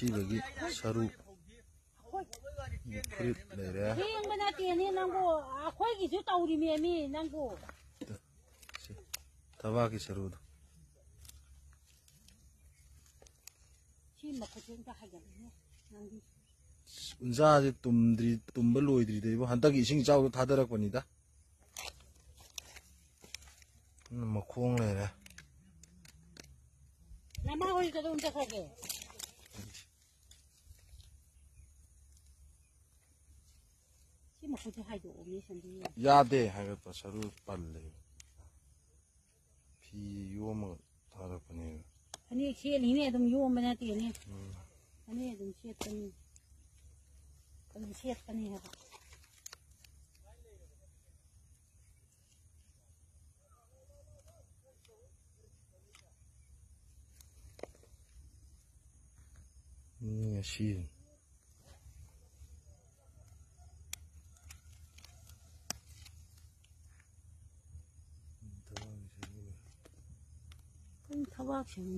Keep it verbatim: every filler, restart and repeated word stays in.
ꯁꯤꯕꯒꯤ ꯁꯔꯨ, ꯐꯨꯔꯤꯠ ꯂꯩꯔꯦ꯫ ꯊꯦꯡꯕ ꯅꯠꯇꯦꯅꯦ ꯅꯪꯕꯨ, ꯑꯩꯈꯣꯏꯒꯤꯁꯨ ꯇꯧꯔꯤꯃꯦꯃꯤ ꯅꯪꯕꯨ꯫ ꯁꯤ ꯊꯕꯥꯛꯀꯤ ꯁꯔꯨꯗꯣ꯫ ꯁꯤ ꯃꯈꯨꯠꯁꯦ ꯑꯝꯇ ꯍꯥꯏꯒꯠꯂꯨꯅꯦ ꯅꯪꯗꯤ꯫ ꯎꯟꯖꯥꯁꯦ ꯇꯨꯝꯗ꯭ꯔꯤ, ꯇꯨꯝꯕ ꯂꯣꯏꯗ꯭ꯔꯤꯗ ꯏꯕꯣ꯫ ꯍꯟꯗꯛꯀꯤ ꯏꯁꯤꯡ ꯏꯆꯥꯎꯗꯣ ꯊꯥꯗꯔꯛꯄꯅꯤꯗ꯫ ꯎꯝ, ꯃꯈꯣꯡ ꯂꯩꯔꯦ꯫ ꯅꯃꯥ ꯍꯣꯏ ꯀꯗꯣꯝ ꯆꯠꯈ꯭ꯔꯒꯦ? ꯁꯤ ꯃꯈꯨꯠꯁꯦ ꯍꯥꯏꯗꯣꯛꯑꯣ, ꯃꯤ ꯁꯟꯗꯤ꯫ ꯌꯥꯗꯦ ꯍꯥꯏꯒꯠꯄ, ꯁꯔꯨ ꯄꯜꯂꯦ꯫ ꯐꯤ ꯌꯣꯝꯃꯒ ꯊꯥꯔꯛꯄꯅꯦꯕ꯫ ꯐꯅꯦꯛ ꯁꯦꯠꯂꯤꯅꯦ, ꯑꯗꯨꯝ ꯌꯣꯝꯕ ꯅꯠꯇꯦꯅꯦ꯫ ꯎꯝ꯫ ꯐꯅꯦꯛ ꯑꯗꯨꯝ ꯁꯦꯠꯄꯅꯤ꯫ ꯑꯗꯨꯝ ꯁꯦꯠꯄꯅꯤ ꯍꯥꯏꯕ꯫ ꯃꯤ ꯑꯁꯤ꯫ ꯊꯕꯥꯛꯁꯤꯡ